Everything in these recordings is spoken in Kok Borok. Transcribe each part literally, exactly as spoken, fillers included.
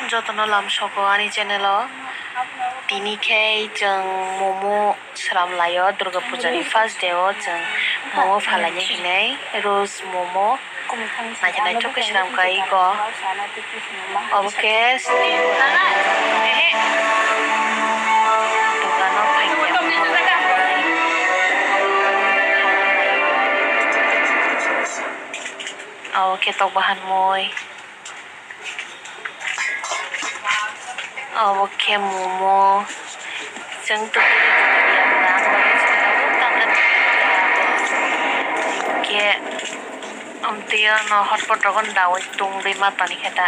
Jotono lamsoko ani channel o. Tini khe chwng momo sram laio, Durga Puja ni first day o chwng momo phalai hinwi rose momo. Naikhe naithok khe swnam kha iko. Obo khe dukano phaikha. Obo khe tok bahan mui. Obo khe momo. Chwng tubui tubui ya, ang bai chwng tangna tubui ya. Khe amtwi ano hotpot rogo daui tungwi ma toni khe ta.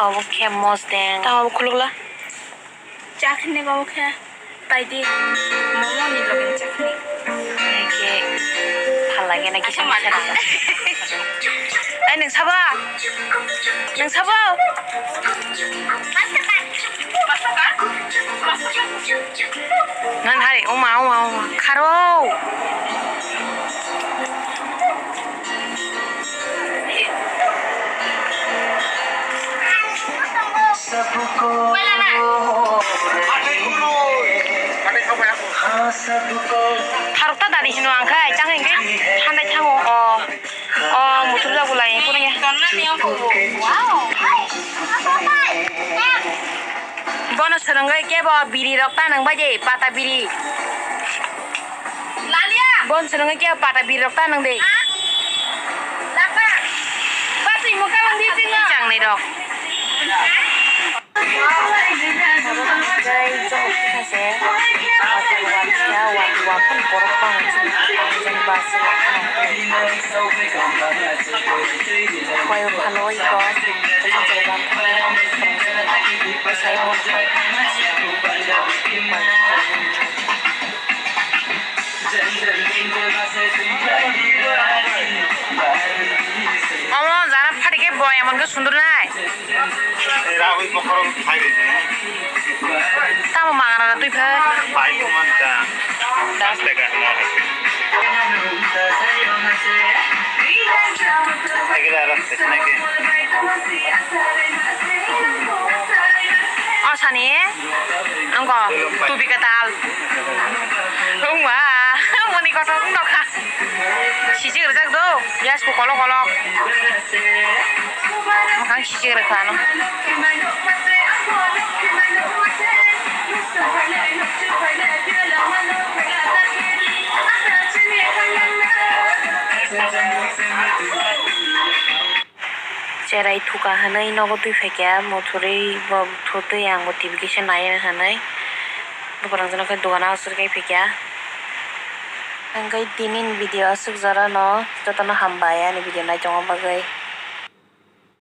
Obo khe mosdeng. Tamo khulukla. Chakhne ba khe. Taidi momo ni loge chakhne. Khe phalai gena kisa masa. Ai, nwng sabo? Nwng sabo? Nang hari, oma, oma, oma. Kharo. Tharukta dani hino ang khai, chang hingke thanai thango, o, o, muthubjak bolai, bono swrwngwi kebo biri rok ta nang bai de, pata biri. Bon swrwngwi khe pata birok ta nang de. Changnai rok. Omo jana phatikhe bo emon khe sundurnai. Ei, Rahul bokhorok khai ri. Tamo mangana twi phai. Phai man ta. Da. Paanch taka hwnna. Agila rak se nake. O sani, nongko, tubi katal. Wngma, moni kotor wng nokha. Sijik rijak do, yasku kolok kolok. Mokhang sijik rikha ano. Cherai thuka hwnwi nogo twi phaikha, muthurwi bo thutwi ang bo T V kisa nai hwnwi. Buphang jora khe dogano aswk khe phaikha. Hwnkhe tini ni video aswk jorano, jotono hambai ani video nai tongna bagwi.